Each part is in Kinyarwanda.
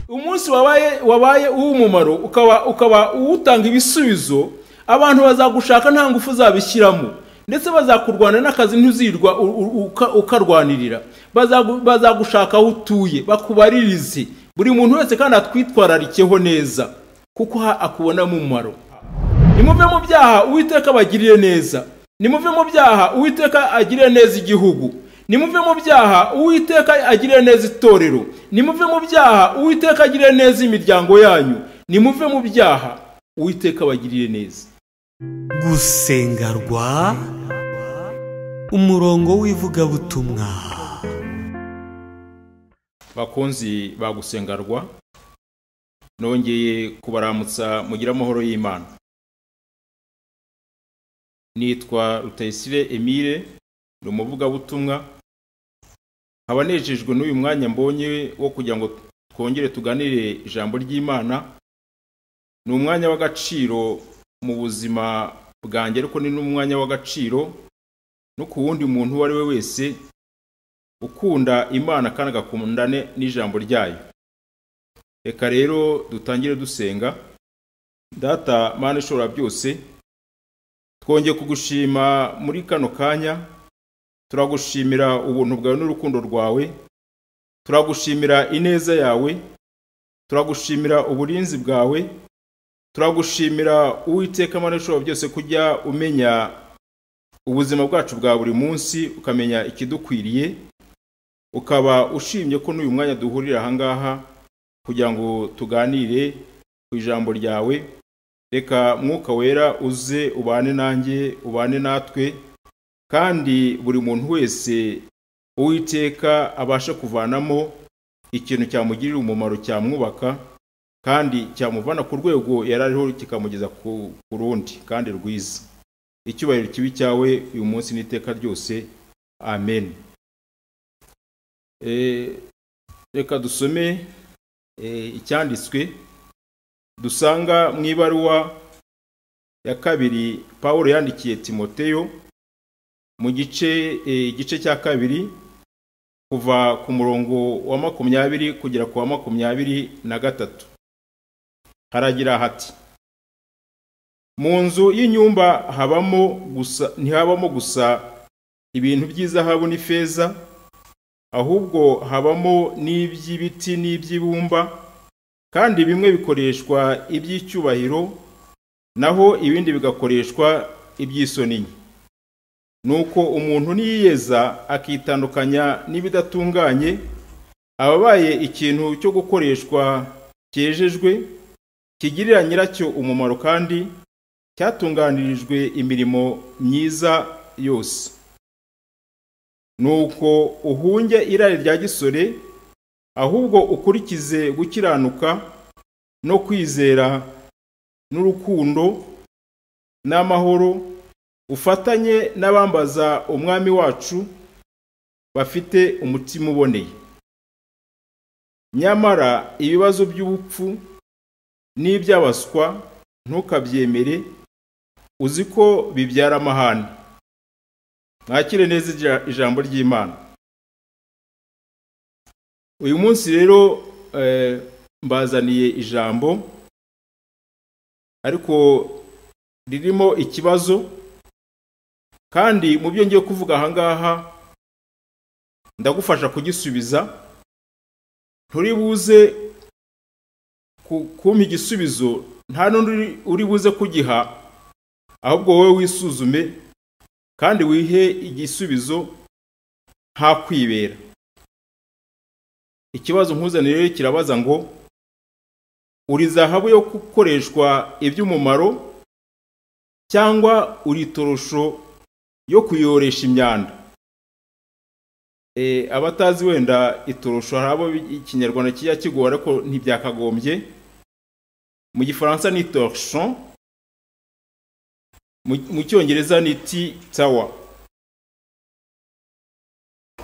Umunsi wabaye uw'umumaro, ukaba uwutanga ibisubizo, abantu bazagushaka nta ngufu uzabishyiramo, ndetse bazakurwana n'akazi ntuzirwa ukarwanirira. Bazagushaka aho utuye bakubaririze, buri muntu wese kandi atwitwararikeho neza kuko akubonamo umumaro. Nimuve mu byaha, Uwiteka abagirire neza. Nimuve mu byaha, Uwiteka agirire neza igihugu. Nimuve mu byaha, Uwiteka agirire neza itorero. Nimuve mu byaha, Uwiteka agirire neza imiryango yanyu. Nimuve mu byaha, Uwiteka abagirire neza. Gusengerwa, umurongo w'ivugabutumwa. Bakunzi ba Gusengerwa, nongeye kubaramutsa mugira amahoro y'Imana. Nitwa Rutayisire Emile, ni umuvugabutumwa. Nkaba nejejwe n'uyu mwanya mbonye wo kugira ngo twongere tuganire ijambo ry'Imana. Ni umwanya w'agaciro mu buzima bwanjye, ariko ni n'umwanya w'agaciro no ku wundi muntu uwo ari we wese ukunda Imana kandi agakundane n'ijambo ryayo. Reka rero dutangire dusenga. Data Mana ishobora byose, twongeye kugushima muri kano kanya. Turagushimira ubuntu bwawe n'urukundo rwawe, turagushimira ineza yawe, turagushimira uburinzi bwawe, turagushimira Uwiteka Mana ishobora byose kujya umenya ubuzima bwacu bwa buri munsi, ukamenya ikidukwiriye, ukaba ushimye ko n'uyu mwanya duhurira aha ngaha kugira ngo tuganire ku ijambo ryawe. Reka Mwuka Wera uze ubane nanjye, ubane natwe, kandi buri muntu wese Uwiteka abashe kuvanamo ikintu cyamugirira umumaro, cyamwubaka kandi cyamuvana ku rwego yari ariho kikamugeza ku rundi kandi rwiza. Icyubahiro kibi cyawe uyu munsi n'iteka ryose, amen. Reka dusome icyanditswe dusanga mu ibaruwa ya kabiri Pawulo yandikiye Timoteyo mu gice cya kabiri, kuva ku murongo wa 20 kugera ku wa 23. Haragira hati: mu nzu y'inyumba ntihabamo gusa ibintu by'izahabu n'ifeza, ahubwo habamo n'iby'ibiti n'iby'ibumba, kandi bimwe bikoreshwa iby'icyubahiro, naho ibindi bigakoreshwa iby'isoni nke. Nuko umuntu niyiyeza akitandukanya n'ibidatunganye, ababaye ikintu cyo gukoreshwa cyejejwe, kigirira nyiracyo umumaro kandi cyatunganirijwe imirimo myiza yose. Nuko uhunge irari rya gisore, ahubwo ukurikize gukiranuka no kwizera n'urukundo n'amahoro, ufatanye n'abambaza umwami wacu bafite umutima uboneye. Nyamara ibibazo by'ubupfu n'iby'abaswa ntukabyemere, uzi ko bibyara amahane. Mwakire neza ijambo ry'Imana. Uyu munsi rero mbazaniye ijambo ariko ririmo ikibazo, kandi mu byo ngiye kuvuga aha ngaha ndagufasha kugisubiza. Nturi buze kumpa igisubizo, nta n'undi uri buze kugiha, ahubwo wowe wisuzume kandi wihe igisubizo nta kwibera. Ikibazo nkuzaniye rero kirabaza ngo: uri zahabu yo gukoreshwa iby'umumaro, cyangwa uri itorosho yo kuyoresha imyanda? Abatazi wenda itorosho, hari abo ikinyarwanda kijya kigora ariko ntibyakagombye. Mu gifaransa ni torchon, mu cyongereza ni tea tower.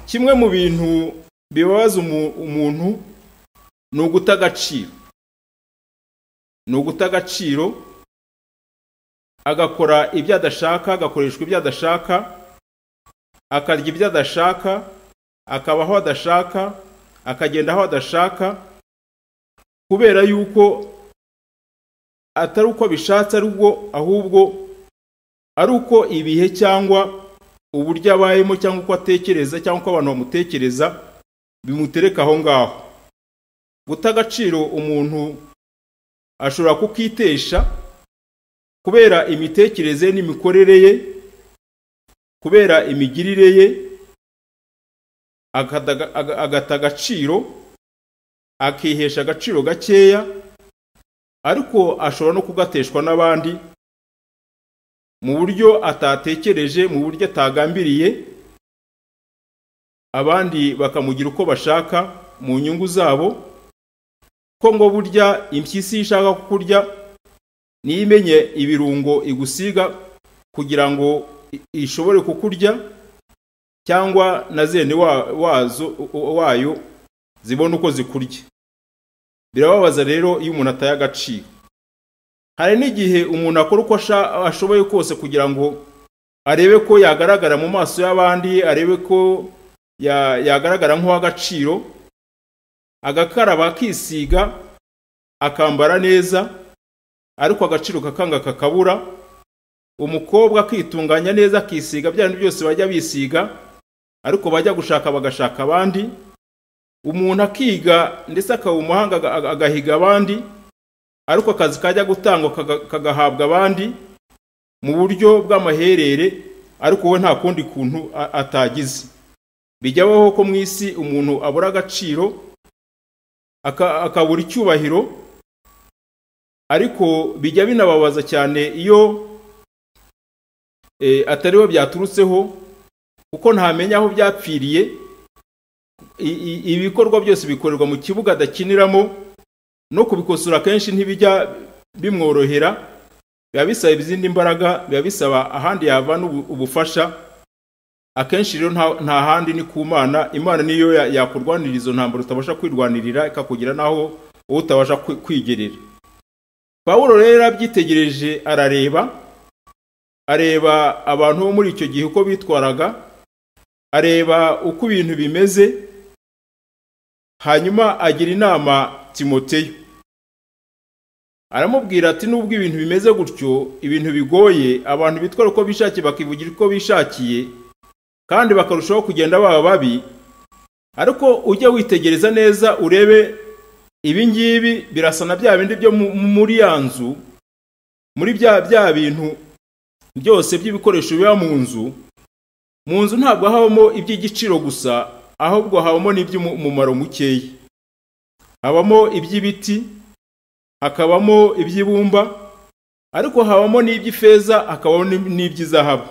Kimwe mu bintu bibabaza umuntu ni uguta agaciro. Ni uguta agaciro, agakora ibyo adashaka, agakoreshwa ibyo adashaka, akarya ibyo adashaka, akabaho adashaka, akagenda aho adashaka. kubera yuko atari uko bishatse, arubwo ahubwo ari uko ibihe cyangwa uburyo abayemo cyangwa uko atekereza cyangwa uko abantu bamutekereza bimutereka aho ngaho. Guta agaciro umuntu ashobora kukitesha kubera imitekerereze n'imikorere ye, kubera imigirire ye, agata agaciro, akihesha agaciro gakeya, ariko ashobora no kugateshwa n'abandi mu buryo atatekereje, mu buryo atagambiriye, abandi bakamugira uko bashaka mu nyungu zabo. Ko ngo burya impyisi ishaka kukurya niyo imenye ibirungo igusiga kugira ngo ishobore kukurya, cyangwa na zene wazo wayo zibone uko zikurya. Birababaza rero iyo umuntu ataye agaciro. Hari n'igihe umuntu akora uko ashoboye kose kugira ngo arebe ko yagaragara mu maso y'abandi, arebe ko yagaragara nk'uw'agaciro, agakaraba, akisiga, akambara neza, ariko agaciro kakanga kakabura. Umukobwa akitunganya neza, akisiga bya bintu byose bajya bisiga, ariko bajya gushaka bagashaka abandi. Umuntu akiga ndetse akaba umuhanga, agahiga abandi, ariko akazi kajya gutangwa kagahabwa abandi mu buryo bw'amaherere, ariko we nta kundi kuntu atagize. Bijyaho ko mu isi umuntu abura agaciro, akabura icyubahiro, ariko bijya binababaza cyane iyo atari we byaturutseho, kuko ntamenya aho byapfiriye. Ibikorwa byose bikorerwa mu kibuga adakiniramo, no kubikosora kenshi ntibijya bimworohera, biba bisaba izindi mbaraga, biba bisaba ahandi yavana ubufasha. Akenshi rero nta handi ni ku Mana. Imana niyo yakurwanirira izo ntambara utabasha kwirwanirira, ikakugira naho wowe utabasha kwigerera. Pawulo rero abyitegereje, arareba, areba abantu bo muri icyo gihe uko bitwaraga, areba uko ibintu bimeze, hanyuma agira inama Timoteyo. Aramubwira ati nubwo ibintu bimeze gutyo, ibintu bigoye, abantu bitwara uko bishakiye, bakivugira uko bishakiye, kandi bakarushaho kugenda baba babi, ariko ujye witegereza neza urebe ibi ngibi birasa na bya bindi byo muri ya nzu, muri bya bintu byose by'ibikoresho biba mu nzu. Mu nzu ntabwo habamo iby'igiciro gusa, ahubwo habamo n'iby'umumaro mukeya. Habamo iby'ibiti, hakabamo iby'ibumba, ariko habamo n'iby'ifeza, hakabamo n'iby'izahabu.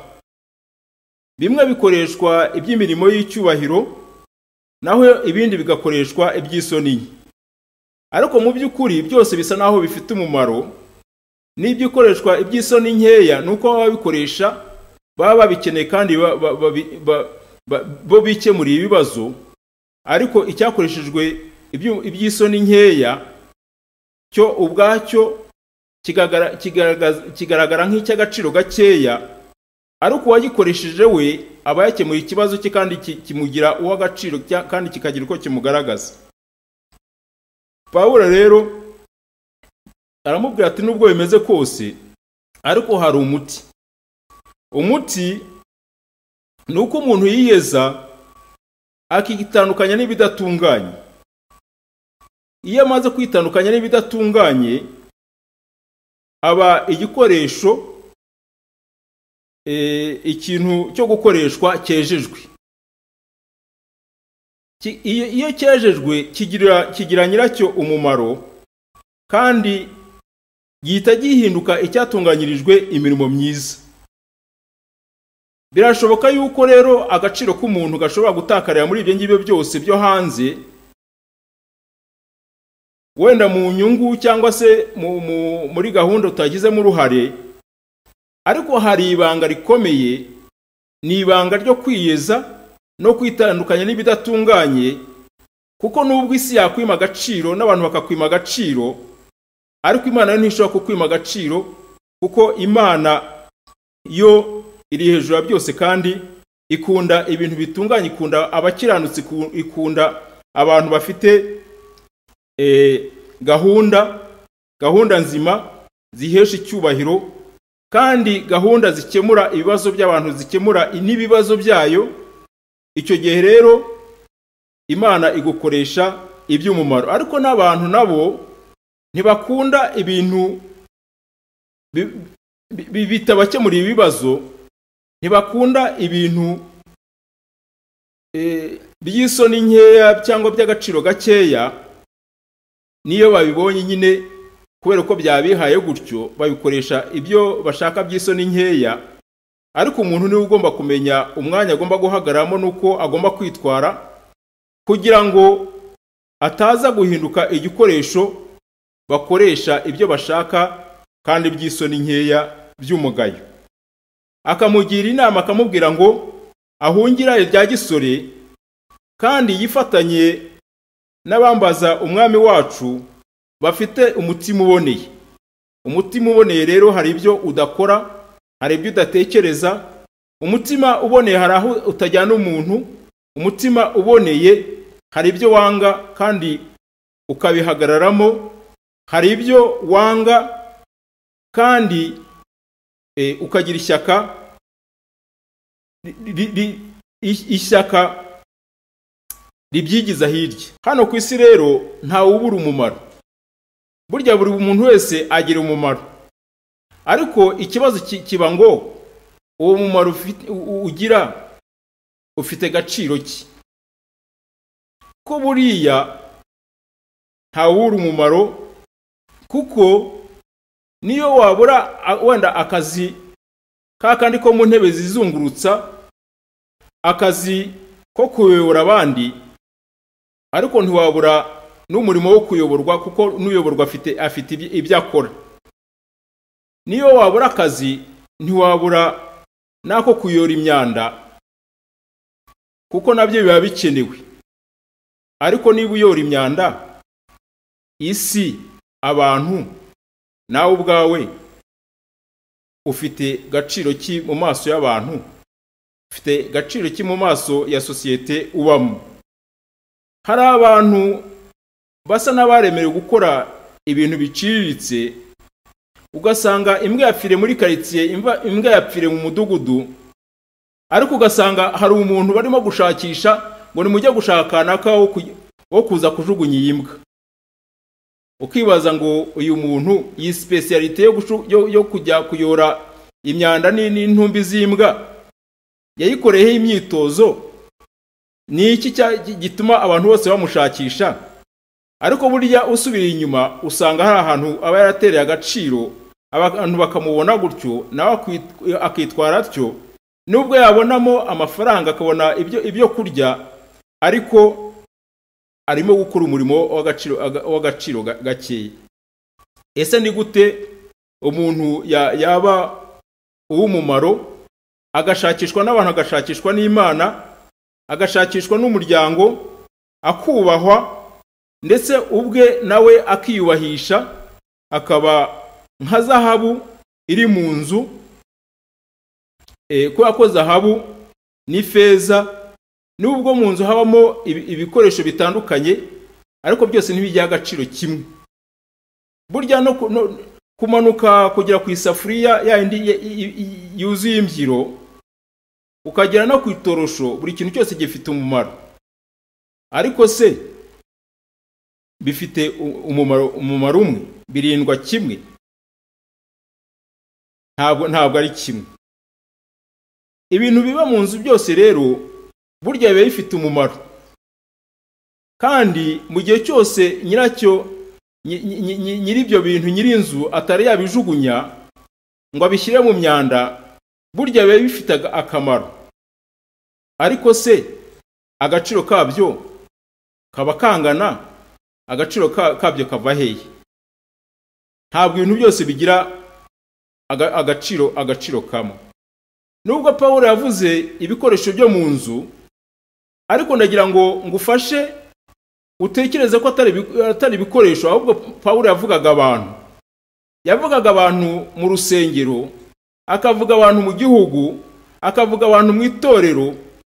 Bimwe bikoreshwa iby'imirimo y'icyubahiro, naho ibindi bigakoreshwa iby'isoni nke. Ariko mu by'ukuri byose bisa naho bifite umumaro. N'ibyikoreshwa iby'isoni nkeya nuko baba babikoresha baba babikeneye kandi bo bikemuriye ibibazo, ariko icyakoreshejwe iby'isoni nkeya cyo ubwacyo kigaragara nk'icy'agaciro gakeya, ariko uwagikoresheje we aba yakemuye ikibazo cye kandi kimugira uw'agaciro kandi kikagira uko kimugaragaza. Pawulo rero aramubwira ati nubwo bimeze kose, ariko hari umuti. Umuti ni uko umuntu yiyeza akitandukanya n'ibidatunganye. Iyo amaze kwitandukanya n'ibidatunganye, aba igikoresho, ikintu cyo gukoreshwa cyejejwe. Iyo cyejejwe kigira nyiracyo umumaro, kandi gihita gihinduka icyatunganyirijwe imirimo myiza. Birashoboka yuko rero agaciro k'umuntu gashobora gutakarira muri ibyo ngibyo byose byo hanze, wenda mu nyungu cyangwa se muri gahunda utagizemo uruhare, ariko hari ibanga rikomeye, ni ibanga ryo kwiyeza no kwitandukanya n'ibidatunganye, kuko nubwo isi yakwima agaciro n'abantu bakakwima agaciro, ariko Imana yo ntishobora kukwima agaciro, kuko Imana yo iri hejuru ya byose kandi ikunda ibintu bitunganye, ikunda abakiranutsi, ikunda abantu bafite gahunda nzima zihesha icyubahiro, kandi gahunda zikemura ibibazo by'abantu, zikemura n'ibibazo byayo. Icyo gihe rero Imana igukoresha iby'umumaro. Ariko n'abantu nabo ntibakunda ibintu bitabakemurira ibibazo, ntibakunda ibintu by'isoni nkeya cyangwa by'agaciro gakeya. Niyo babibonye nyine kubera ko byabihaye gutyo, babikoresha ibyo bashaka by'isoni nkeya. Ariko umuntu niwe ugomba kumenya umwanya agomba guhagararamo n'uko agomba kwitwara, kugira ngo ataza guhinduka igikoresho bakoresha ibyo bashaka kandi by'isoni nkeya by'umugayo. Akamugira inama, akamubwira ngo ahungira irya gisore kandi yifatanye n'abambaza umwami wacu bafite umutima uboneye. Umutima uboneye rero hari ibyo udakora, hari ibyo udatekereza. Umutima uboneye hari aho utajyana umuntu. Umutima uboneye hari ibyo wanga kandi ukabihagararamo, hari ibyo wanga kandi ukagira ishyaka ishyaka ribyigiza hirya. Hano ku isi rero ntawe ubura umumaro. Burya buri muntu wese agira umumaro, ariko ikibazo kiba ngo uwo mumaro ugira ufite gaciro ki? Ko buriya ntawubura umumaro, kuko niyo wabura wenda akazi ka kandi ko mu ntebe zizungurutsa, akazi ko kuyobora abandi, ariko ntiwabura n'umurimo wo kuyoborwa, kuko n'uyoborwa afite ibyo akora. Niyo wabura akazi ntiwabura n'ako kuyora imyanda, kuko nabyo biba bikenewe. Ariko niba uyora imyanda, isi, abantu, nawe ubwawe ufite gaciro ki mu maso y'abantu? Ufite gaciro ki mu maso ya sosiyete ubamo? Hari abantu basa n'abaremerewe gukora ibintu biciriritse, ugasanga imbwa yapfire muri karitsiye, imbwa yapfire mu mudugudu, ariko ugasanga hari umuntu barimo gushakisha ngo nimujye gushaka kanaka wo kuza kujugunya iyi mbwa. Ukibaza ngo uyu muntu iyi spécialité yo kujya kuyora imyanda n'intumbi z'imbwa yayikoreyeho imyitozo, ni iki gituma abantu bose bamushakisha? Ariko burya usubira inyuma usanga hari ahantu aba yaratereye agaciro, abantu bakamubona gutyo, nawe akitwara atyo, nubwo yabonamo amafaranga akabona ibyo kurya, ariko arimo gukora umurimo w'agaciro gakeya. Ese ni gute umuntu yaba uw'umumaro, agashakishwa n'abantu, agashakishwa n'Imana, agashakishwa n'umuryango, akubahwa, ndetse ubwe nawe akiyubahisha, akaba nka zahabu iri mu nzu? Kubera ko zahabu ni feza, nubwo mu nzu habamo ibikoresho bitandukanye, ariko byose ntibigira agaciro kimwe. Burya no kumanuka kugera ku isafuriya yindi yuzuye imbyiro, ukagera no ku itorosho, buri kintu cyose gifite umumaro. Ariko se bifite umumaro umwe? Birindwa kimwe? Ntabwo ari kimwe. Ibintu biba mu nzu byose rero burya biba bifite umumaro, kandi mu gihe cyose nyiracyo nyiri ibyo bintu, nyiri inzu atari yabijugunya ngo abishyire mu myanda, burya biba bifite akamaro. Ariko se agaciro kabyo kaba kangana? Agaciro kabyo kava hehe? Ntabwo ibintu byose bigira agaciro kamwe. Nubwo Pawulo yavuze ibikoresho byo mu nzu, ariko ndagira ngo ngufashe utekereze ko atari ibikoresho, ahubwo Pawulo yavugaga abantu. Yavugaga abantu mu rusengero, akavuga abantu mu gihugu, akavuga abantu mu itorero,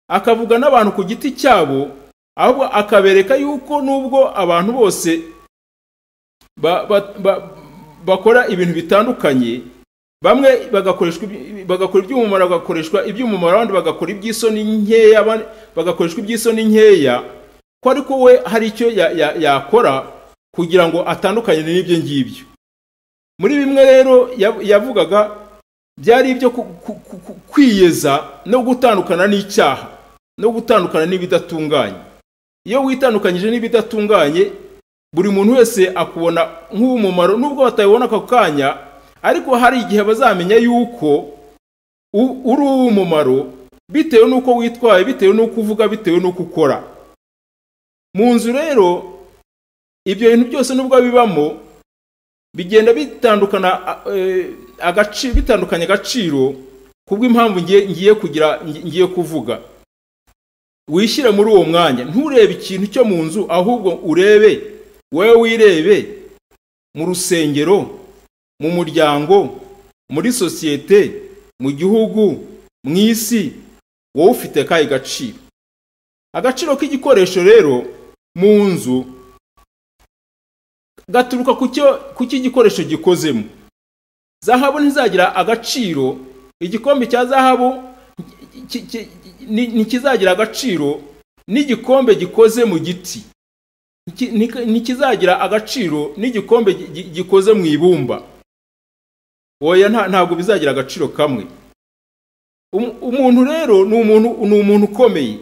akavuga n'abantu ku giti cyabo, ahubwo akabereka yuko nubwo abantu bose bakora ibintu bitandukanye, bamwe bagakora iby'umumaro, bagakoreshwa iby'umumaro, abandi bagakora iby'isoni nkeya, bagakoreshwa iby'isoni nkeya, ko ariko we hari icyo yakora kugira ngo atandukanye n'ibyo ngibyo. Muri bimwe rero yavugaga byari ibyo kwiyeza no gutandukana n'icyaha no gutandukana n'ibidatunganye. Iyo witandukanyije n'ibidatunganye, buri muntu wese akubona nk'umumaro, nubwo batabibona ako kanya, ariko hari igihe bazamenya yuko uri uw'umumaro bitewe n'uko witwaye, bitewe n'uko uvuga, bitewe n'uko ukora. Mu nzu rero ibyo bintu byose nubwo bibamo bigenda bitandukana bitandukanya agaciro kubw'impamvu ngiye kugira ngiye kuvuga. Wishyire muri uwo mwanya, nturebe ikintu cyo mu nzu, ahubwo urebe wowe, wirebe mu rusengero, mu muryango, muri sosiyete, mu gihugu, mu isi, wowe ufite kahe gaciro. Agaciro k'igikoresho rero mu nzu gaturuka ku cyo igikoresho gikozemo. Zahabu ntizagira agaciro, igikombe cya zahabu ntikizagira agaciro n'igikombe gikoze mu giti, ntikizagira agaciro n'igikombe gikoze mu ibumba. Oya, ntabwo bizagira agaciro kamwe. Umuntu rero ni umuntu ukomeye.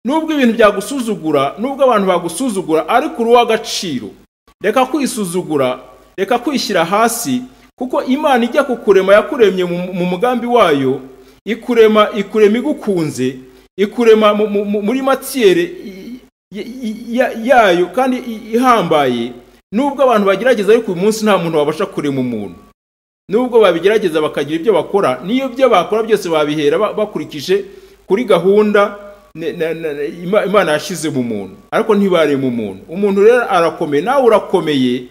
Nubwo ibintu byagusuzugura, nubwo abantu bagusuzugura, ariko uri uw'agaciro. Reka kwisuzugura, reka kwishyira hasi, kuko Imana ijya kukurema yakuremye mu mugambi wayo, ikurema igukunze, ikurema muri matiyere yayo kandi ihambaye. Nubwo abantu bagerageza, ariko uyu munsi nta muntu wabasha kurema umuntu. Nubwo babigerageza bakagira ibyo bakora, niyo byo bakora byose babihera bakurikije kuri gahunda Imana yashyize mu muntu, ariko ntibarema umuntu. Umuntu rero arakomeye, nawe urakomeye.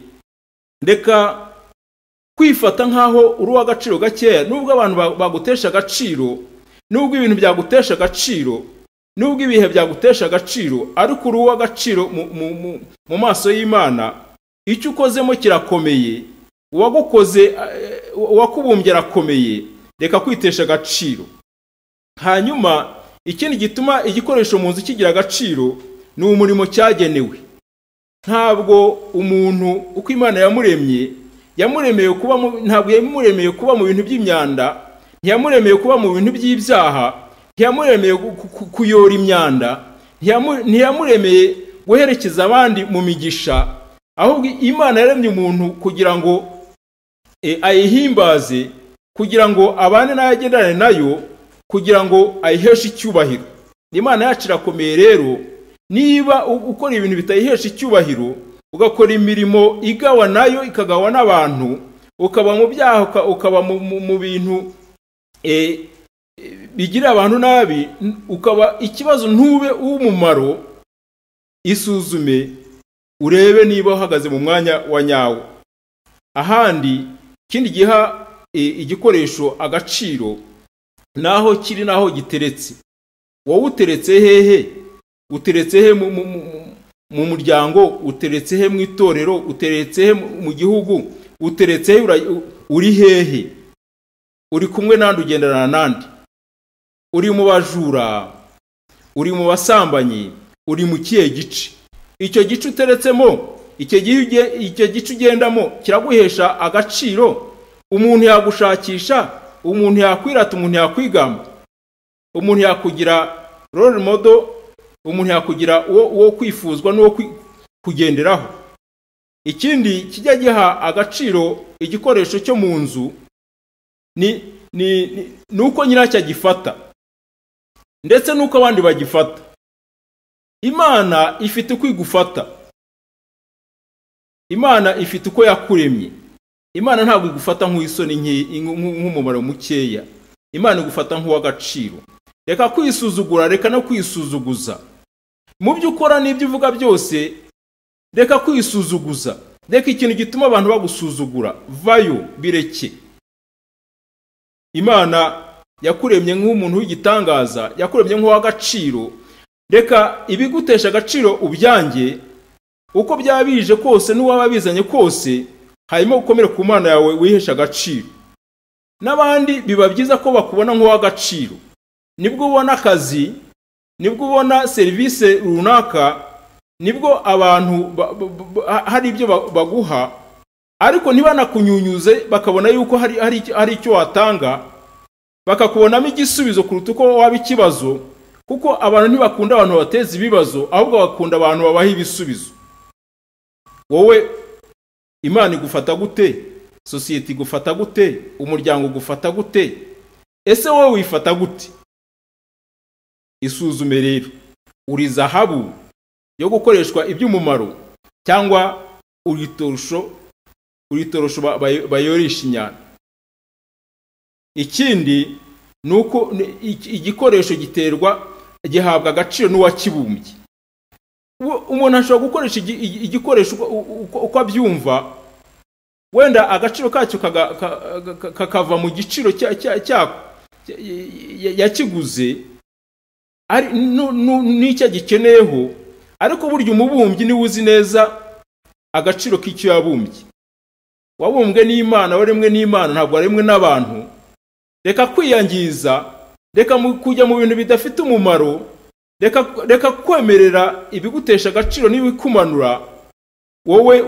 Reka kwifata nkaho uri uw'agaciro gakeya. Nubwo abantu bagutesha agaciro, nubwo ibintu byagutesha agaciro, nubwo ibihe byagutesha agaciro, ariko uri uw'agaciro mu maso y'Imana. Icyo ukozemo kirakomeye, uwagukoze, uwakubumbye arakomeye. Reka kwitesha agaciro. Hanyuma ikindi gituma igikoresho mu nzu kigira agaciro ni umurimo cyagenewe. Ntabwo umuntu uko Imana yamuremye, yamuremeye kuba ntabwo yamuremeye kuba mu bintu by'imyanda, ntiyamuremeye kuba mu bintu by'ibyaha, ntiyamuremeye kuyora imyanda, ntiyamuremeye guherekeza abandi mu migisha, ahubwo Imana yaremye umuntu kugira ngo ayihimbaze, kugira ngo abane nayo, agendane nayo, kugira ngo ayiheshe icyubahiro. Imana yacu irakomeye rero. Niba ukora ibintu bitayihesha icyubahiro, ugakora imirimo igawa nayo ikagawa n'abantu, ukaba mu byaha, ukaba mu bintu bigira abantu nabi, ukaba ikibazo, ntube uw'umumaro, isuzume urebe niba uhagaze mu mwanya wa nyawo. Ahandi ikindi giha igikoresho agaciro naho kiri, naho giteretse. Wowe uteretse hehe? Uteretse he mu muryango? Uteretse he mu itorero? Uteretse he mu gihugu? Uteretse he? Uri hehe? Uri kumwe nandi? Ugendana nandi? Uri mu bajura? Uri mu basambanyi? Uri mu kihe gice? Icyo gice uteretsemo, icyo gice ugendamo kiraguhesha agaciro? Umuntu yagushakisha, umuntu yakwirata, umuntu yakwigamba, umuntu yakugira role model, umuntu yakugira uwo kwifuzwa n'uwo kugenderaho. Ikindi kijya giha agaciro igikoresho cyo mu nzu ni nuko nyiracyo agifata, ndetse nuko abandi bagifata. Imana ifite uko igufata, Imana ifite uko yakuremye. Imana ntabwo igufata nk'uwisoni, nk'umumaro mukeya. Imana igufata nk'uw'agaciro. Reka kwisuzugura, reka no kwisuzuguza mu byo ukora n'ibyo uvuga byose. Reka kwisuzuguza, reka ikintu gituma abantu bagusuzugura, vayo, bireke. Imana yakuremye nk'umuntu w'igitangaza, yakuremye nk'uw'agaciro. Reka ibigutesha agaciro ubyange, Uko byaba bije kose n'uwaba bizanye kose, hanyuma ukomere ku Mana yawe wihesha agaciro. N'abandi biba byiza ko bakubona nk'uw'agaciro. Nibwo ubona akazi, nibwo ubona serivisi runaka, nibwo abantu hari ibyo baguha, ariko ntibanakunyunyuze, bakabona yuko hari icyo watanga, bakakubonamo igisubizo kuruta uko waba ikibazo, kuko abantu ntibakunda abantu bateza ibibazo, ahubwo bakunda abantu babaha ibisubizo. Wowe Imana igufata gute? Sosiyete igufata gute? Umuryango ugufata gute? Ese wowe wifata gute? Isuzume rero, uri zahabu yo gukoreshwa iby'umumaro cyangwa uri torosho bayorisha inyana? Ikindi ni uko igikoresho giterwa gihabwa agaciro n'uwakibumbye. Umuntu ashobora gukoresha igikoresho uko abyumva, wenda agaciro kacyo kakava mu giciro yakiguze n'icyo agikeneyeho, ariko burya umubumbyi niwe uzi neza agaciro k'icyo yabumbye. Wabumbwe n'Imana, waremwe n'Imana, ntabwo waremwe n'abantu. Reka kwiyangiza, reka kujya mu bintu bidafite umumaro, reka kwemerera ibigutesha agaciro n'ibikumanura. Wowe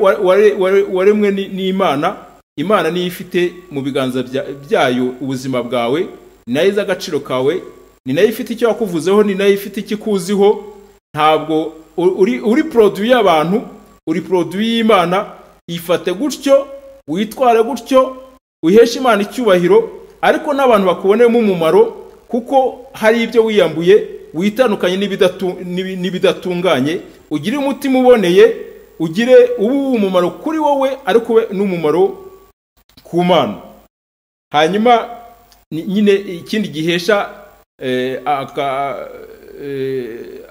waremwe n'Imana, Imana niyo ifite mu biganza byayo ubuzima bwawe, ni nayo izi agaciro kawe, ni nayo ifite icyo yakuvuzeho, ni nayo ifite icyo ikuziho. Ntabwo uri produit y'abantu, uri produit y'Imana. Ifate gutyo, witware gutyo, uheshe Imana icyubahiro, ariko n'abantu bakubonemo umumaro, kuko hari ibyo wiyambuye, witandukanye n'ibidatunganye, ugire umutima uboneye, ugire ubu umumaro kuri wowe, ariko ube n'umumaro ku Mana. Hanyuma nyine ikindi gihesha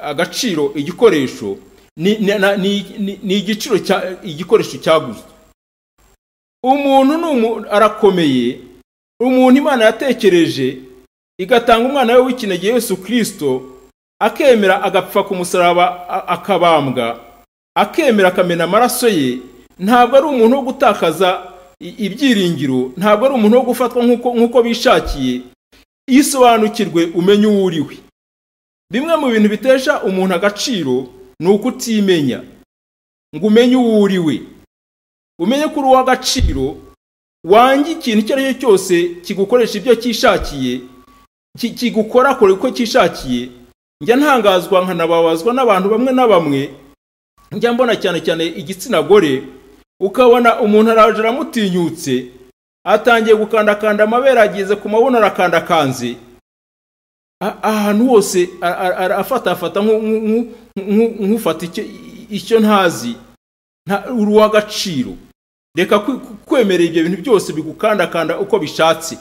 agaciro igikoresho ni igiciro igikoresho cyaguzwe. Umuntu arakomeye, umuntu Imana yatekereje igatanga umwana we w'ikinege Yesu Kristo, akemera agapfa ku musaraba akabambwa, akemera akamena amaraso ye. Ntabwo ari umuntu wo gutakaza ibyiringiro, ntabwo ari umuntu wo gufatwa nk'uko bishakiye. Isobanukirwe, umenye uwo uriwe. Bimwe mu bintu bitesha umuntu agaciro ni ukutimenya, ngo umenye uwo uriwe, umenye ko uri uw'agaciro, wange ikintu icyo ari cyo cyose kigukoresha ibyo cyishakiye, kigukorakora uko cyishakiye. Njya ntangazwa nkanababazwa n'abantu bamwe na bamwe, njya mbona cyane cyane igitsina gore, ukabona umuntu araje aramutinyutse, atangiye gukandakanda amabere, ageze ku mabuno arakandakanze, ahantu hose afatafata nk'ufata icyo ntazi. Uri uw'agaciro. Reka kwemera ibyo bintu byose bigukandakanda uko bishatse,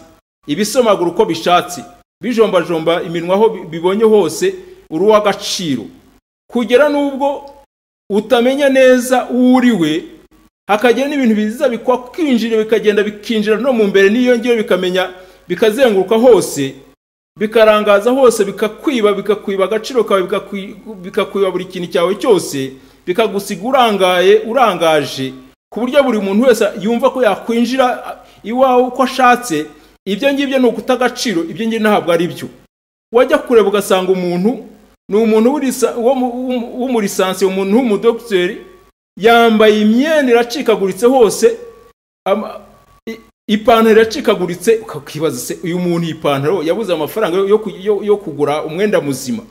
ibisomagura uko bishatse, bijombajomba iminwa aho bibonye hose. Uri uw'agaciro kugera n'ubwo utamenya neza uwo uriwe, hakagira n'ibintu biza bikwakwinjira, bikagenda bikinjira no mu mbere n'iyo ngiyo, bikamenya bikazenguruka hose, bikarangaza hose, bikakwiba, bikakwiba agaciro kawe, bikakwiba buri kintu cyawe cyose, bikagusiga urangaye, urangaje, ku buryo buri muntu wese yumva ko yakwinjira iwawe uko ashatse. Ibyo ngibyo ni uguta agaciro, ibyo ngibyo ntabwo ari byo. Wajya kureba ugasanga umuntu ni umuntu w'umurisansi, umuntu w'umudogiteri, yambaye imyenda iracikaguritse hose, ipantaro iracikaguritse, ukakibaza se uyu muntu ipantaro yabuze amafaranga yo kugura umwenda muzima?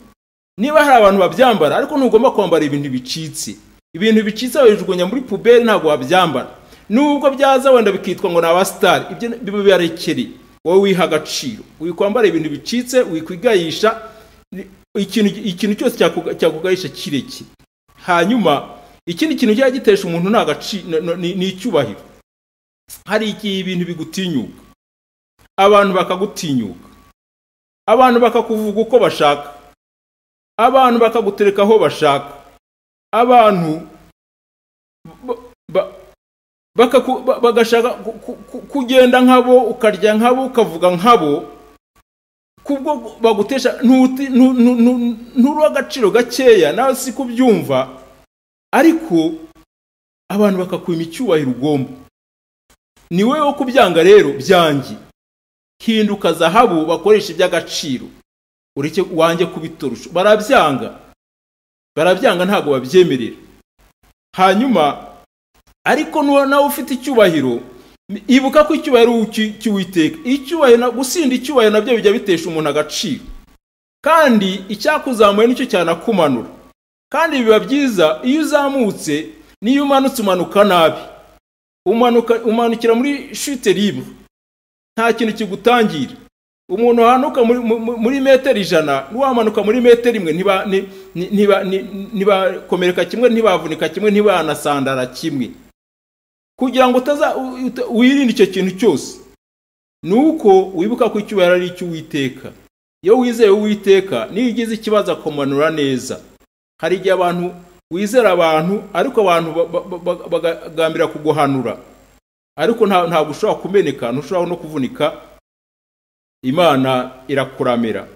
Niba hari abantu babyambara, ariko ntugomba kwambara ibintu bicitse. Ibintu bicitse babijugunya muri puberi, ntabwo wabyambara. Nubwo byaza wenda bikitwa ngo ni abasitari, ibyo bibarekere. Wowe wiha agaciro, wikwambara ibintu bicitse, wikwigayisha ikintu cyose cyakugayisha kireke. Hanyuma ikindi kintu cyajya gitesha umuntu ni icyubahiro. Hari igihe ibintu bigutinyuka, abantu bakagutinyuka, abantu bakakuvuga uko bashaka, abantu bakagutereka aho bashaka, abantu bagashaka kugenda nkabo, ukarya nkabo, ukavuga nkabo, kubwo bagutesha nturi agaciro gakeya, nawe si kubyumva. Ariko Abantu bakakwima icyubahiro ugomba. Ni wowe wo kubyanga rero byanjye. Hinduka zahabu bakoresha iby'agaciro, ureke wanjye kubitorosha. Barabyanga, barabyanga, ntabwo babyemerera. Hanyuma ariko nawe ufite icyubahiro, ibuka ko icyubahiro cy'Uwiteka, icyubahiro, gusinda icyubahiro nabyo bijya bitesha umuntu agaciro, kandi icyakuzamuye nicyo cyanakumanura. Kandi biba byiza iyo uzamutse, n'iyo umanutse umanuka nabi, umanukira muri chute libre, nta kintu kigutangira. Umuntu wahanuka muri metero 100 n'uwamanuka muri metero 1 ntibakomereka kimwe, ntibavunika kimwe, ntibanasandara kimwe. Kugira ngo wirinde icyo kintu cyose, ni uko wibuka ko icyubahiro ari icy'Uwiteka. Iyo wizeye Uwiteka, niyo ugize ikibazo akumanura neza. Hari igihe abantu wizera abantu, ariko abantu bagambira kuguhanura, ariko ntabwo ushobora kumeneka, ntushobora no kuvunika. Imana irakuramira.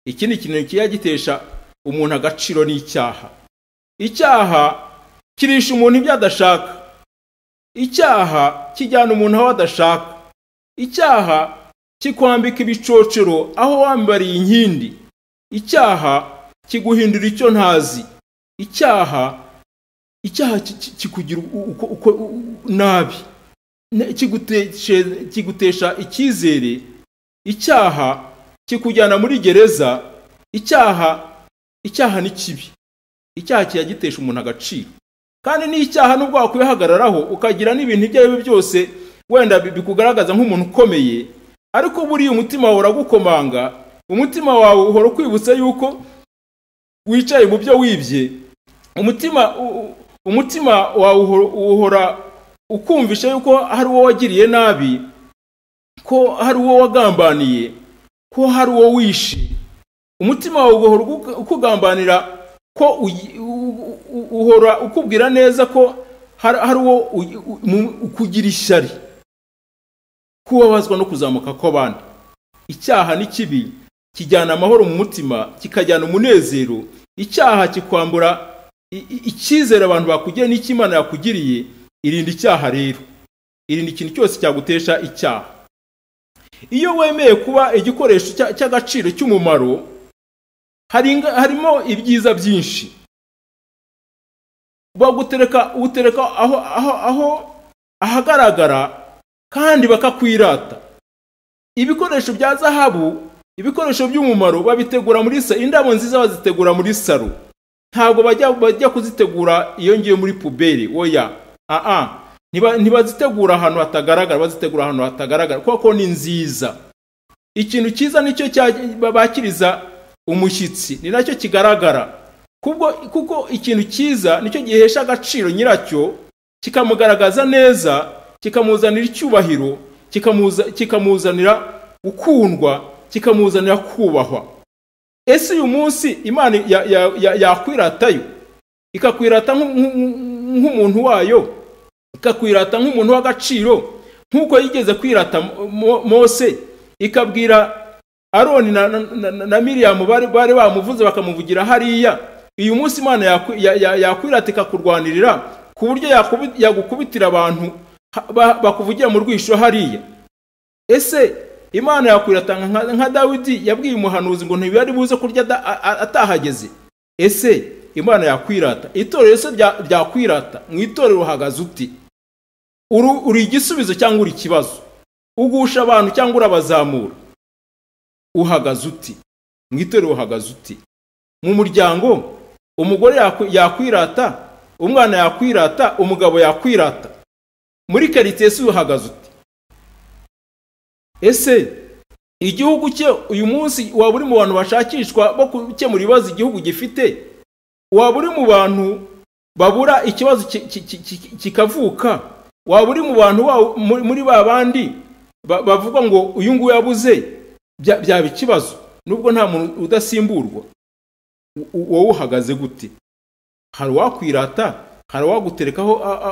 Ikindi kintu kijya gitesha umuntu agaciro ni icyaha. Icyaha kirisha umuntu ibyo adashaka. Icyaha kijyana umuntu aho adashaka. Icyaha kikwambika ibicocero aho wambariye inkindi. Icyaha kiguhindura icyo ntazi. Icyaha kikugira uko nabi, kigutesha icyizere. Icyaha kikujyana muri gereza. Icyaha ni kibi. Icyaha kiyagitesha umuntu agaciro. Kandi n'icyaha nubwo wakwihagararaho ukagira n'ibintu ibyo ari byo byose wenda bikugaragaza nk'umuntu ukomeye, ariko buriya umutima wawe uragukomanga, umutima wawe uhora ukwibutsa yuko wicaye mu byo wibye, umutima wawe uhora ukumvisha yuko hari uwo wagiriye nabi, ko hari uwo wagambaniye, ko hari uwo wishe. Umutima wawe uhora ukugambanira, ko uhora ukubwira neza ko hari uwo ukugira ishyari, kubabazwa no kuzamuka kw'abandi. Icyaha ni kibi, kijyana amahoro mu mutima, kikajyana umunezero. Icyaha kikwambura icyizere abantu bakugiriye n'icyo Imana yakugiriye. Irinda icyaha rero, irinda ikintu cyose cyagutesha icyaha. Iyo wemeye kuba igikoresho cy'agaciro cy'umumaro, harimo ibyiza byinshi. Bagutereka, utereka aho ahagaragara, kandi bakakwirata. Ibikoresho bya zahabu, ibikoresho by'umumaro babitegura muri indabo nziza bazitegura muri saro. Ntabwo bajya kuzitegura iyo ngiye muri puberi, oya. Ntibazitegura ahantu hatagaragara, bazitegura ahantu hatagaragara kuko ni nziza. Ikintu cyiza nicyo bakiriza umushyitsi, ni nacyo kigaragara. Kuko ikintu cyiza nicyo gihesha agaciro nyiracyo, kikamugaragaza neza, kikamuzanira icyubahiro, kikamuzanira gukundwa, kikamuzanira kubahwa. Ese uyu munsi Imana yakwiratayo, ikakwirata nk'umuntu wayo, ikakwirata nk'umuntu w'agaciro, nk'uko yigeze kwirata Mose, ikabwira Aroni na Miriyamu bari bamuvuze bakamuvugira hariya. Uyu munsi Imana yakwirata ikakurwanirira ku buryo yagukubitira abantu bakuvugira mu rwisho hariya. Ese Imana yakwirata nka Dawidi yabwiye umuhanuzi ngo ntibari buze kurya atahageze? Ese Imana yakwirata? Itorero se ryakwirata? Mu itorero uhagaze uti? Uri igisubizo cyangwa uri ikibazo? Ugusha abantu cyangwa urabazamura? Uhagaze uti? Mu itorero uhagaze uti? Mu muryango umugore yakwirata, umwana yakwirata, umugabo yakwirata. Muri quartier se uhagaze uti? Ese igihugu cye uyu munsi waba uri mu bantu bashakishwa bo gukemura ibibazo igihugu gifite? Waba uri mu bantu babura ikibazo kikavuka? Waba uri mu bantu muri ba bandi bavuga ngo uyu nguyu yabuze, byaba ikibazo, nubwo nta muntu udasimburwa? Wowe uhagaze gute? Hari uwakwirata, hari uwagutereka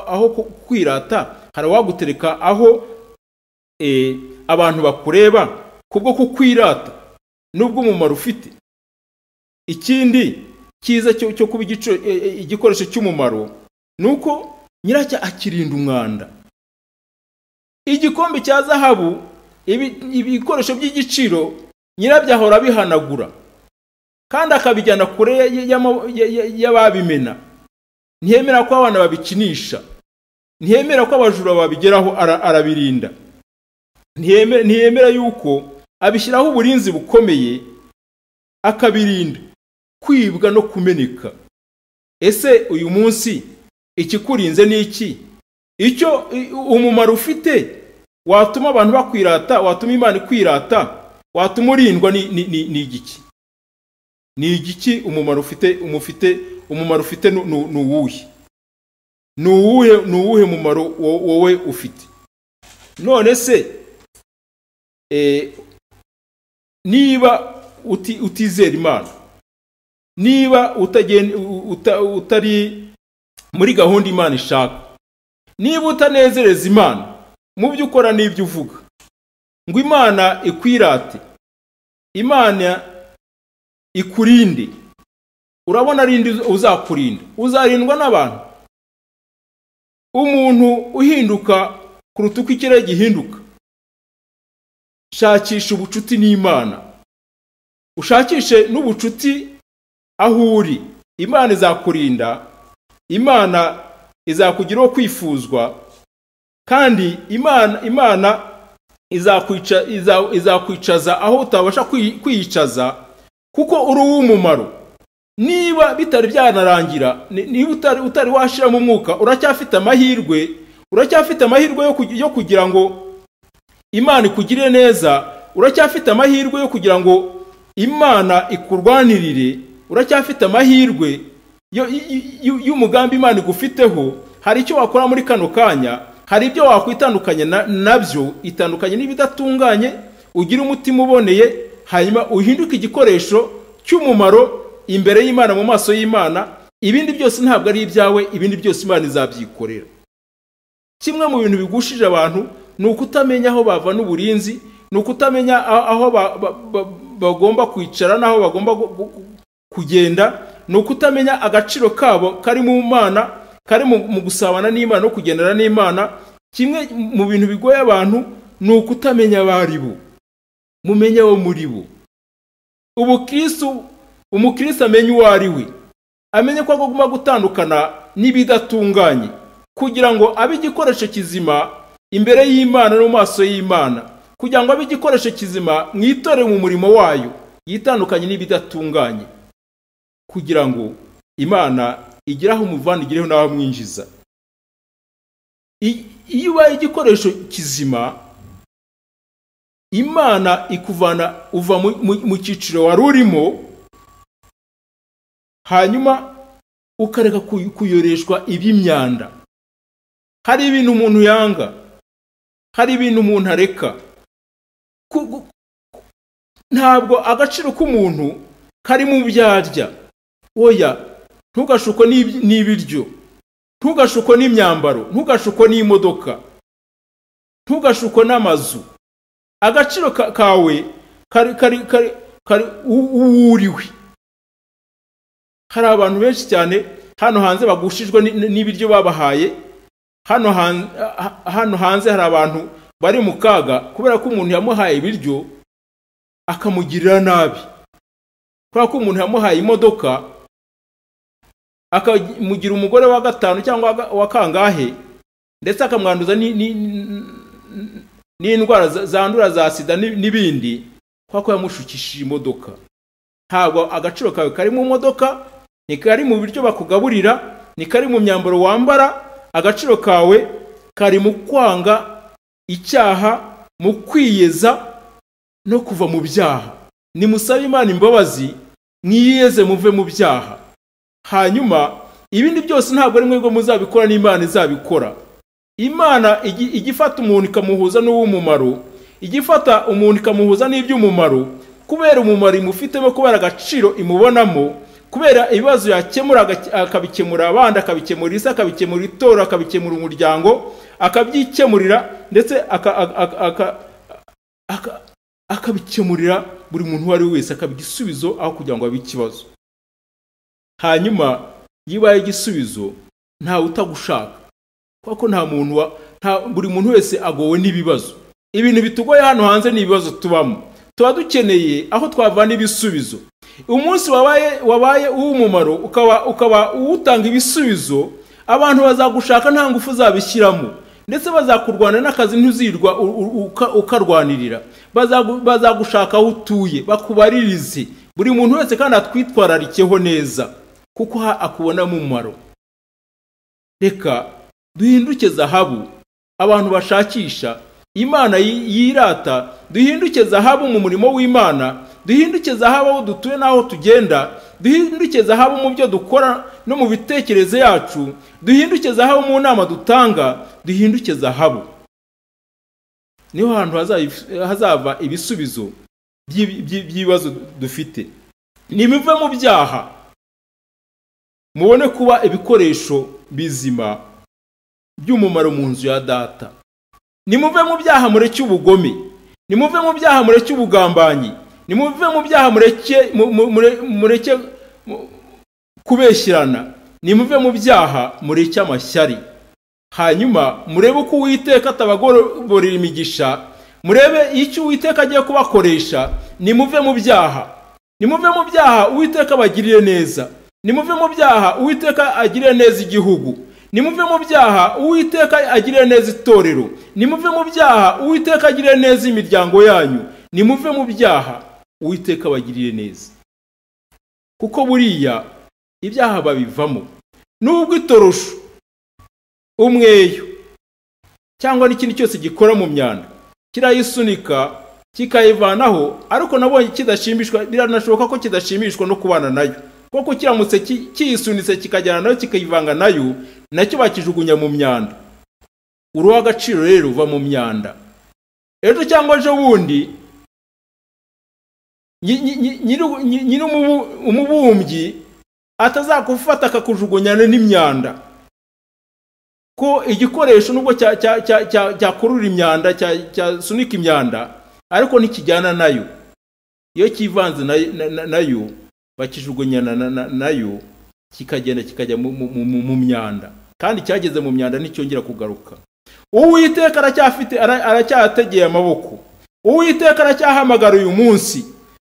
aho kwirata, hari uwagutereka aho abantu bakureba kubwo kukwirata nubwo umumaro ufite. Ikindi cyiza cyo kuba igikoresho cy'umumaro nuko Nyiracyo akirinda umwanda. Igikombe cya zahabu, ibikoresho by'igiciro, nyirabyo ahora abihanagura kandi akabijyana kure y'ababimena. Ntiyemera ko abana babikinisha, ntiyemera ko abajura babigeraho, arabirinda. Ntiyemera yuko abishyiraho uburinzi bukomeye, akabirinda kwibwa no kumeneka. Ese uyu munsi ikikurinze ni iki? Icyo umumaro ufite watuma abantu bakwirata, watuma Imana ikwirata, watuma urindwa ni igiki? Ni igiki umumaro ufite? Umumaro ufite ni uwuhe? Ni uwuhe mumaro wowe ufite? None se niba utizera Imana, niba utari muri gahunda Imana ishaka, niba utanezereza Imana mu byo ukora n'ibyo uvuga, ngo Imana ikwirate, Imana ikurinde, urabona arinde uzakurinda? Uzarindwa n'abantu. Umuntu uhinduka kuruta uko ikirere gihinduka. Shakisha ubucuti n'Imana, ushakishe n'ubucuti aho uri. Imana izakurinda, Imana izakugiraho kwifuzwa, kandi Imana izakwicaza aho utabasha kwiyicaza, kuko uri uw'umumaro. Niba bitari byanarangira, niba utari washiramo umwuka, uracyafite amahirwe, uracyafite amahirwe yo kugira ngo Imana ikugirire neza, uracyafite amahirwe yo kugira ngo Imana ikurwanirire, uracyafite amahirwe y'umugambi Imana igufiteho. Hari icyo wakora muri kano kanya, hari ibyo wakwitandukanya nabyo, itandukanye n'ibidatunganye, ugire umutima uboneye, hanyuma uhinduke igikoresho cy'umumaro imbere y'Imana, mu maso y'Imana. Ibindi byose ntabwo ari ibyawe, ibindi byose Imana izabyikorera. Kimwe mu bintu bigushije abantu ni ukutamenya aho bava n'uburinzi, ni ukutamenya aho bagomba kwicara n'aho bagomba kugenda, ni ukutamenya agaciro kabo kari mu Mana, kari mu gusabana n'Imana no kugendana n'Imana. Kimwe mu bintu bigoye abantu ni ukutamenya abari bo, mumenye abo muri bo. Umukristo amenye uwo ari we, amenye ko agomba gutandukana n'ibidatunganye kugira ngo abe igikoresho kizima imbere y'Imana no mu maso y'Imana, kugira ngo abe igikoresho kizima mu itorero, mu murimo wayo, yitandukanye n'ibidatunganye, kugira ngo Imana igire aho umuvana, igireho n'aho mwinjiza. Iyo ubaye igikoresho kizima, Imana ikuvana uva mu cyiciro wari urimo, hanyuma ukareka kuyoreshwa iby'imyanda. Hari ibintu umuntu yanga, hari ibintu umuntu areka. Ntabwo agaciro k'umuntu kari mu byarya. Oya, ntugashukwe n'ibiryo, ntugashukwe n'imyambaro, ntugashukwe n'imodoka, ntugashukwe n'amazu. Agaciro kawe kari kari kari kari uwuriwe. Hari abantu benshi cyane hano hanze bagushijwe n'ibiryo babahaye. Hano hanze hari abantu bari mu kaga kubera ko umuntu yamuhaye ibiryo akamugirira nabi, kubera ko umuntu yamuhaye imodoka akamugira umugore wa gatanu cyangwa wa kangahe, ndetse akamwanduza n'indwara zandura za sida n'ibindi, kubera ko yamushukishije imodoka. Ntabwo agaciro kawe kari mu modoka, ntikari mu biryo bakugaburira, ntikari mu myambaro wambara. Agaciro kawe kari mu kwanga icyaha, mu kwiyeza no kuva mu byaha. Nimusabe Imana imbabazi, mwiyeze muve mu byaha. Hanyuma ibindi byose ntabwo ari mwebwe muzabikora, n'Imana izabikora. Imana igifata umuntu ikamuhuza n'uw'umumaro, igifata umuntu ikamuhuza n'iby'umumaro, kubera umumaro imufitemo, kubera agaciro imubonamo, kubera ibibazo yakemura akabikemura abandi, akabikemura isi, akabikemura itorero, akabikemura umuryango, akabyikemurira, ndetse akabikemurira buri muntu uwo ari we wese, akaba igisubizo aho kugira ngo abe ikibazo. Hanyuma iyo ubaye igisubizo, ntawe utagushaka. Kuko nta muntu, buri muntu wese agowe n'ibibazo. Ibintu bitugoye hano hanze ni ibibazo tubamo. Tuba dukeneye aho twavana ibisubizo. Umunsi wabaye uw'umumaro ukaba uwutanga ibisubizo, abantu bazagushaka nta ngufu zabishyiramo, ndetse bazakurwana n'akazi ntuzirwa ukarwanirira. Bazagushaka aho utuye bakubaririze. Buri muntu wese kandi atwitwararikeho neza kuko akubonamo umumaro. Reka duhinduke zahabu abantu bashakisha, Imana yirata. Duhinduke zahabu mu murimo w'Imana, duhinduke zahabu aho dutuye n'aho tugenda, duhinduke zahabu mu byo dukora no mu bitekerezo yacu, duhinduke zahabu mu nama dutanga, duhinduke zahabu. Niho hantu hazava ibisubizo by'ibibazo dufite. Nimuve mu byaha mubone kuba ibikoresho bizima by'umumaro mu nzu ya data. Nimuve mu byaha mureke ubugome, nimuve mu byaha mureke ubugambanyi, nimuve mu byaha mureke kubeshyirana, nimuve mu byaha mureke amashyari. Hanyuma murebe uko Uwiteka atabagororera imigisha, murebe icyo Uwiteka agiye kubakoresha. Nimuve mu byaha, nimuve mu byaha Uwiteka abagirire neza, nimuve mu byaha Uwiteka agirire neza igihugu, nimuve mu byaha Uwiteka agirire neza itorero, nimuve mu byaha Uwiteka agirire neza imiryango yanyu, nimuve mu byaha Uwiteka abagirire neza. Kuko buriya ibyaha babivamo. Nubwo itorosho, umweyo cyangwa n'ikindi cyose gikora mu myanda kirayisunika kikayivanaho, ariko nabonye kidashimishwa. Biranashoboka ko kidashimishwa no kubana nayo, kuko kiramutse kiyisunitse kikajyana nayo kikayivanga nayo, nacyo bakijugunya mu myanda. Uruha agaciro rero uva mu myanda. Ejo cyangwa ejo bundi nyiri umubumbyi atazakufata akakujugunyana n'imyanda. Ko igikoresho nubwo cyakurura imyanda, cyasunika imyanda, ariko ntikijyana nayo. Iyo kivanze nayo bakijugunyana nayo, kikagenda kikajya mu myanda, kandi cyageze mu myanda nticyongera kugaruka. Uwiteka aracyafite, aracyategeye amaboko. Uwiteka aracyahamagara uyu munsi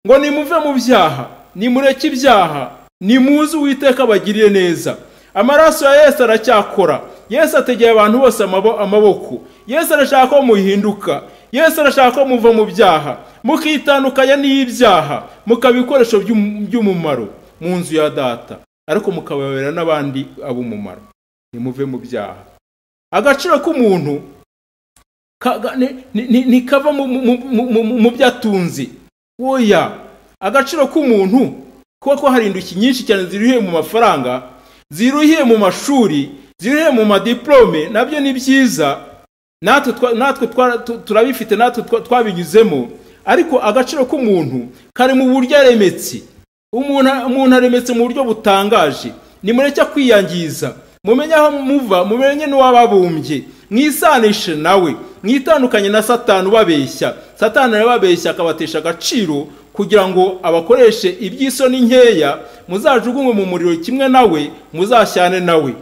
ngo nimuve mu byaha, nimureke ibyaha, nimuze Uwiteka abagirire neza. Amaraso ya Yesu aracyakora. Yesu ategeye abantu bose amaboko. Yesu arashaka ko muhinduka. Yesu arashaka ko muva mu byaha, mukitandukanya n'ibyaha, mukaba ibikoresho by'umumaro mu nzu ya data, ariko mukababera n'abandi ab'umumaro. Nimuve mu byaha. Agaciro k'umuntu ntikava mu byo atunze. Oya, agaciro k'umuntu, kuko hari indushyi nyinshi cyane ziruhiye mu mafaranga, ziruhiye mu mashuri, ziruhiye mu madiplome, nabyo ni byiza, natwe turabifite, natwe twabinyuzemo, ariko agaciro k'umuntu kari mu buryo aremetse. Umuntu aremetse mu buryo butangaje. Nimureke kwiyangiza, mumenye aho muva, mumenye n'uwababumbye, mwisanishe nawe, mwitandukanye na Satani ubabeshya. Satani arababeshya akabatesha agaciro kugira ngo abakoreshe iby'isoni nkeya, muzajugunywe mu muriro kimwe nawe, muzashyane nawe.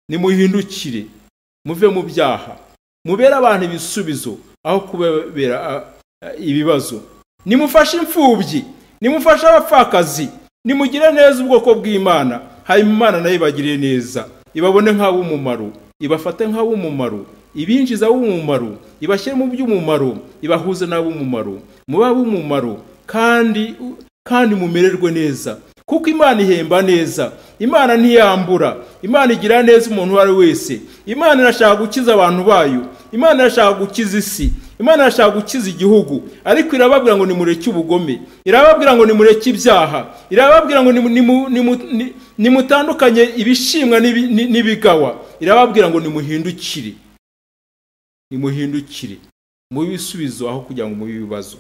Nimuhindukire muve mu byaha, mubere abantu ibisubizo aho kubabera ibibazo. Nimufashe imfubyi, nimufashe abapfakazi, nimugire neza ubwoko bw'Imana, hanyuma Imana nayo ibagirire neza, ibabone nk'ab'umumaro, ibafate nk'ab'umumaro, ibinjiza ab'umumaro, ibashyire mu by'umumaro, ibahuze n'ab'umumaro, mube ab'umumaro kandi mumererwe neza. Kuko Imana ihemba neza, Imana ntiyambura, Imana igira neza umuntu uwo ari wese. Imana irashaka gukiza abantu bayo, Imana irashaka gukiza isi, Imana irashaka gukiza igihugu, ariko irababwira ngo nimureke ubugome, irababwira ngo nimureke ibyaha, irababwira ngo nimutandukanye ibishimwa n'ibigawa, irababwira ngo nimuhindukire, nimuhindukire mu bisubizo aho kugira ngo mu bibazo.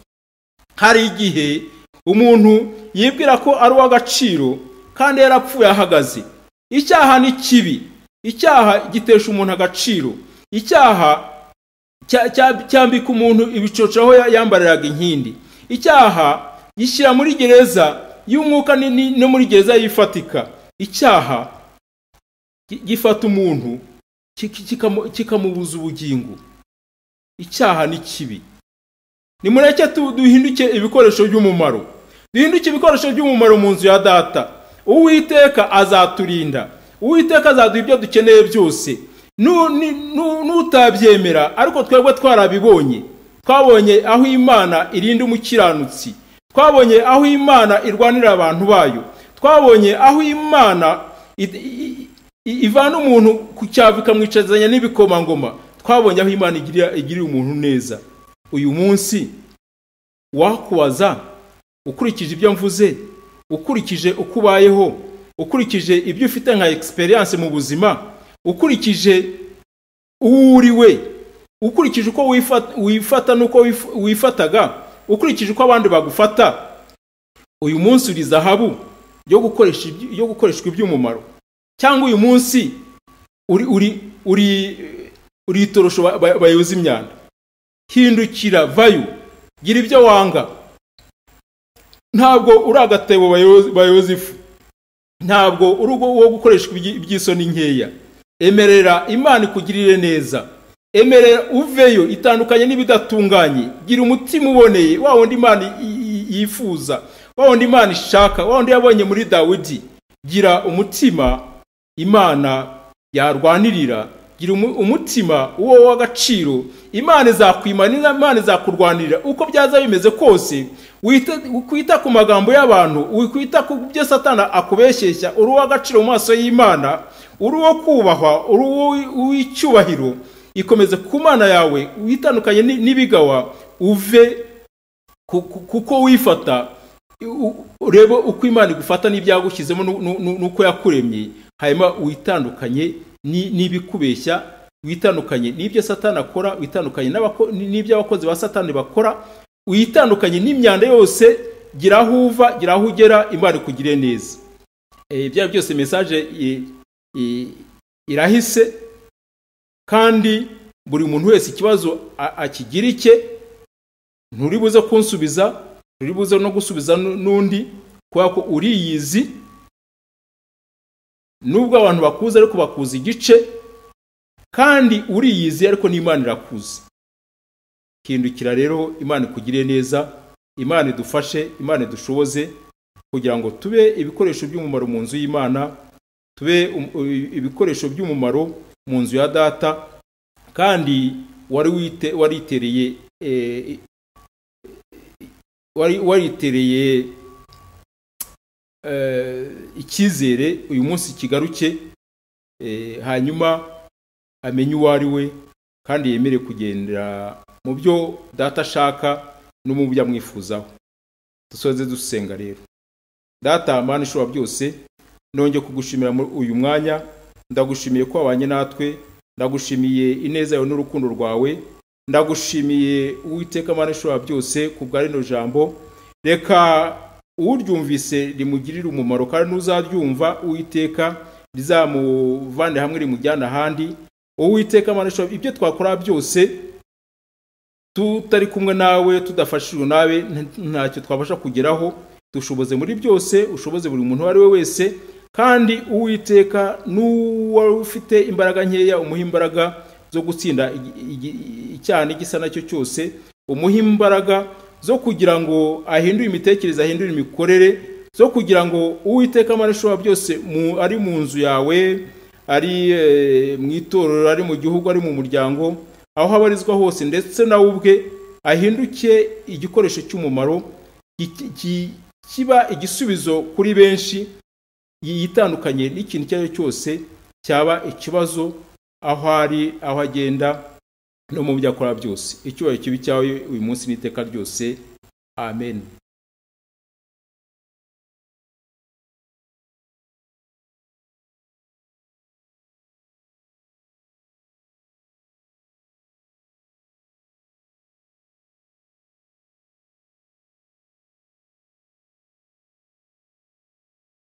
Hari igihe umuntu yibwira ko ari uw'agaciro kandi yarapfuye ahagaze. Icyaha ni kibi, icyaha gitesha umuntu agaciro, icyaha cyambika umuntu ibicoco aho yambariraga inkindi, icyaha gishyira muri gereza y'umwuka no muri gereza yifatika. Icyaha gifata umuntu kikamubuza ubugingo. Icyaha ni kibi. Nimureke duhinduke ibikoresho by'umumaro, duhinduke ibikoresho by'umumaro mu nzu ya data. Uwiteka azaturinda, Uwiteka azaduha ibyo dukeneye byose. Nutabyemera, ariko twebwe twarabibonye, twabonye aho Imana irinda umukiranutsi, twabonye aho Imana irwanira abantu bayo, twabonye aho Imana ivana umuntu ku cyavu ikamwicazanya n'ibikomangoma, twabonye aho Imana igirira umuntu neza. Uyu munsi wakubaza ukurikije ibyo mvuze, ukurikije uko ubayeho, ukurikije ibyo ufite nka experience mu buzima, ukurikije uwo uri we, ukurikije uko wifata n'uko wifataga, ukurikije uko abandi bagufata, uyu munsi uri zahabu yo gukoreshwa iby'umumaro, cyangwa uyu munsi uri uri uri uri itorosho bayoza imyanda. Hindukira, vayo, gira ibyo wanga. Ntabwo uri agatebo bayoza ifu, ntabwo uri uwo gukoreshwa iby'isoni nkeya. Emerera Imana ikugirire neza, emerera uveyo, itandukanye n'ibidatunganye, gira umutima uboneye, wa wundi Imana yifuza, wa wundi Imana ishaka, wa wundi yabonye muri Dawidi. Gira umutima Imana yarwanirira, gira umutima uwo w'agaciro, Imana izakwima, Imana izakurwanirira. Uko byaza bimeze kose, wita ku magambo y'abantu, wikwita ku byo Satana akubeshyeshya. Uri uw'agaciro mu maso y'Imana, uri uwo kubahwa, uri uw'icyubahiro. Ikomeze ku Mana yawe, witandukanye n'ibigawa, uve kuko wifata, urebe uko Imana igufata n'ibyagushyizemo n'uko yakuremye, hanyuma witandukanye n'ibikubeshya, witandukanye n'ibyo Satani akora, witandukanye n'ibyo abakozi ba Satani bakora, witandukanye n'imyanda yose. Gira aho uva, gira aho ugera, Imana ikugire neza. Ibyo byose message irahise, kandi buri muntu wese ikibazo akigira icye. Nturi buze kunsubiza, nturi buze no gusubiza n'undi, kubera ko uriyizi. Nubwo abantu bakuza ariko bakuza igice, kandi uriyizi ariko n'Imana irakuzi. Hindukira rero, Imana ikugire neza, Imana idufashe, Imana idushoboze kugira ngo tube ibikoresho by'umumaro mu nzu y'Imana, tube ibikoresho by'umumaro mu nzu ya data. Kandi waritereye waritereye icyizere, uyu munsi kigaruke, hanyuma amenye uwo ari we, kandi yemere kugendera mu byo data ashaka no mu byo amwifuzaho. Dusoze dusenga rero. Data Mana ishobora byose, nongeye kugushimira muri uyu mwanya, ndagushimiye ko wabanye natwe, ndagushimiye ineza yawe n'urukundo rwawe, ndagushimiye Uwiteka Mana ishobora byose ku bwa rino jambo. Reka uryumvise rimugirire umumaro, kandi n'uzaryumva Uwiteka rizamuvane hamwe rimujyana ahandi. Uwiteka Mana ishobora, ibyo twakora byose tutari kumwe nawe, tudafashijwe nawe, ntacyo twabasha kugeraho. Dushoboze muri byose, ushoboze buri muntu uwo ari we wese, kandi Uwiteka n'uwari ufite imbaraga nkeya umuha imbaraga zo gutsinda icyaha n'igisa nacyo cyose, umuha imbaraga zo kugira ngo ahindure imitekerereze, ahindure imikorere, zo kugira ngo Uwiteka Mana ishobora byose ari mu nzu yawe, ari mu itorero, ari mu gihugu, ari mu muryango, aho abarizwa hose, ndetse nawe ubwe ahinduke igikoresho cy'umumaro, kiba igisubizo kuri benshi, yitandukanye n'ikintu icyo ari cyo cyose cyaba ikibazo aho ari, aho agenda no mu byo akora byose. Icyubahiro kibe cyawe uyu munsi n'iteka ryose. Amen.